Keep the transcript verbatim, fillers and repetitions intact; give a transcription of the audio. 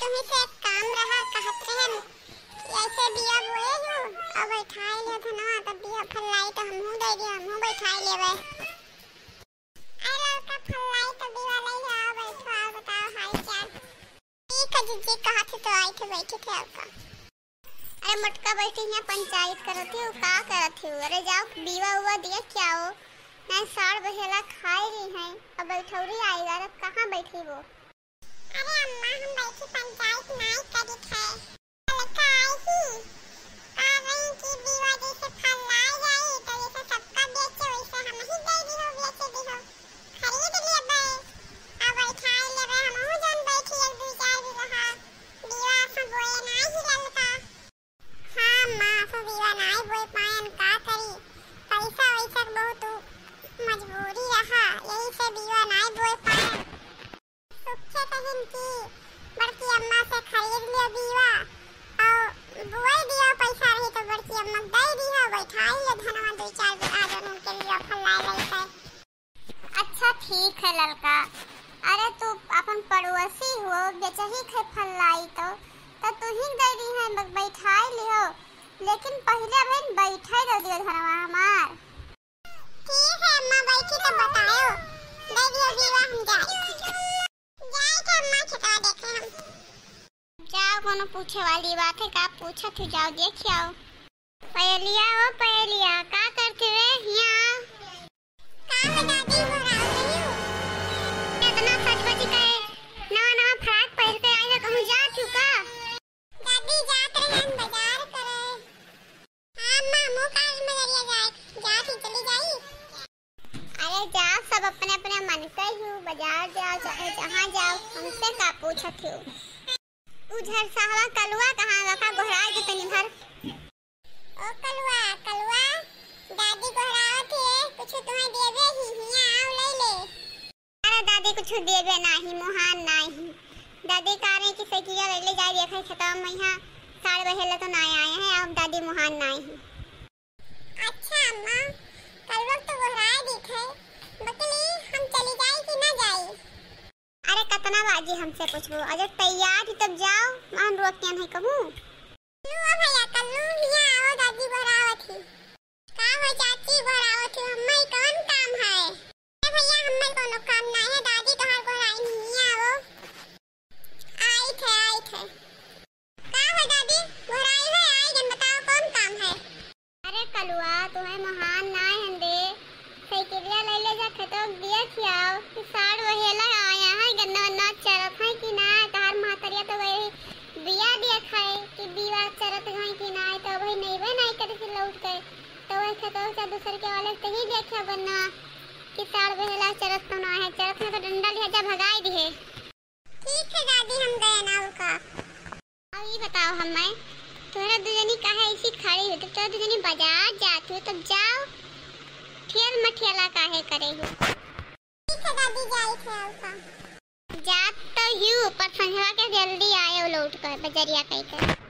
तुम्हें से एक काम रहा, कहत रहे कि ऐसे बिया बोए हो, अब बैठाए ले धनवा, तब बिया फल्लाई तो हमहू दे दिया, हमहू बैठाए लेवे। अरे ललका फल्लाई तो बिया ले आओ, बैठो, आओ, बताओ हाल चाल। ठीक है जीजी, कहत ही तो आई थे, बैठी थे आपका। अरे मोटका बैठी हियाँ पंचायत करत ही, का करत ही? अरे जाओ बीवा उवा दिया क्या हो? नहीं साड़ बहेला खाए रही हैं, अब बैठौरी आएगा, अब कहाँ बैठी वो? अरे अम्मा, हम बैठी पंचायत नाई करित है। ललका आई ही, आ गई कि बीवा जैसे फल्लाए जाई, तो जैसे सबका बेचे, वैसे हम ही दे दिहो, बेचे दिहो, खरीद लेबे, आ बैठाए लेबे, हमहू जन बैठी एक दू चार बीघा, बीवा से बोए नाई ही ललका। हाँ अम्मा, असो बीवा नाई बोए पायन, का करी, पैसा वैसा के बहुत उ-, मजबूरी रहा, यही से बीवा नाई बोए पायन। सुखे कहिन की बड़की अम्मा से खरीद लियो बीवा, और बोए दियो, पैसा रही तो बड़की अम्मा के दे दियो, बैठाई ले धनवा दो चार बीघा, जौन उनके लिए फल्लाए लई है। अच्छा ठीक है ललका, अरे तू अपन पड़ोसी हो, बेचही खे फल्लाई तो, तो तू ही दे दी है, ब-, बैठाई लिहो, लेकिन पहले बहन बैठे दे दियो धनवा हमार। ठीक है अम्मा, बैठी तो बताओ, दे दियो बीवा, हम जाई। जाई थे अम्मा, खेतवा देखे हम। जाओ, कोनो पूछे वाली बात है का? पूछत हो, जाओ देख आओ। पयलिया, ओ पयलिया, का करते रे हियाँ? का हो दादी, घुरावत रही हो? इतना सज बज के नवा नवा फ्रॉक पहिर के आई है, कहूँ जात हो का? दादी जात रहे हम बाजार करे। हाँ अम्मा, हमहू काल बजरिया जाए, जात ही चली जाई। अरे जाओ, सब अपने अपने मन के ही, बाजार जाओ चाहे जहाँ जाओ, हमसे का पूछत हो? उ झरसहवा कलुआ कहाँ रखा, गोहराए दे तनी भर। ओ कलुआ, कलुआ, दादी गोहरावत है, कुछ तुम्हें देवे ही, हियाँ आओ ले ले। अरे दादी कुछ देवे नाही, मुहान नाही। दादी कह रही कि साइकिलिया ले ले जाए, देखे खेतवा में यहाँ साड़ बहेला तो ना आए हैं, अब दादी मुहान नाही। अच्छा अम्मा, कलुआ तो गोहराए दिखे, बकली हम चली जाई कि ना जाई? अरे कतना बाजी हमसे पूछबो, अरे तैयार ही तब जाओ, मान रोक के नहीं कहूँ। कल्लू, ओ भैया, कल्लू, हियाँ आओ, दादी गोहरावत ही। का हो चाची, गोहरावत ही, हम्मा ई कौन काम है? ए भैया, हम्मा कोनो काम ना है, दादी तोहार गोहराई, हियाँ आओ। आई थे, आई थे। का हो दादी, गोहराई है, आई जन बताओ कौन काम है? अरे कलुआ, तुम्हें महान ना है दे, साइकिलिया ले ले जा खेतों दिया खियाओ कि साड़ वहेला आया है, गन्ना वन्ना चरत है कि ना, तहार महतरिया तो गई बिया दिया खाए कि बीवा चरत है कि ना, तो वही नहीं वे नहीं करे से लौट गए, तो वही खेतों से दूसर के वाले से ही देखा गन्ना कि साड़ वहेला चरत तो ना है, चरत है तो डंडा लिया जा भगाई दिए। ठीक है दादी, हम गए ना उनका। अब ई बताओ हम्मे, तोहरा दुजनी काहे ऐसी खड़ी हो? जब तोहरा दुजनी बाजार जात हो तब जाओ, ठेल मठेला काहे करे हो? ठीक है दादी, जाई थे उनका। जात तो हूँ, पर संझवा के जल्दी आयो लौट कर बजरिया कह के।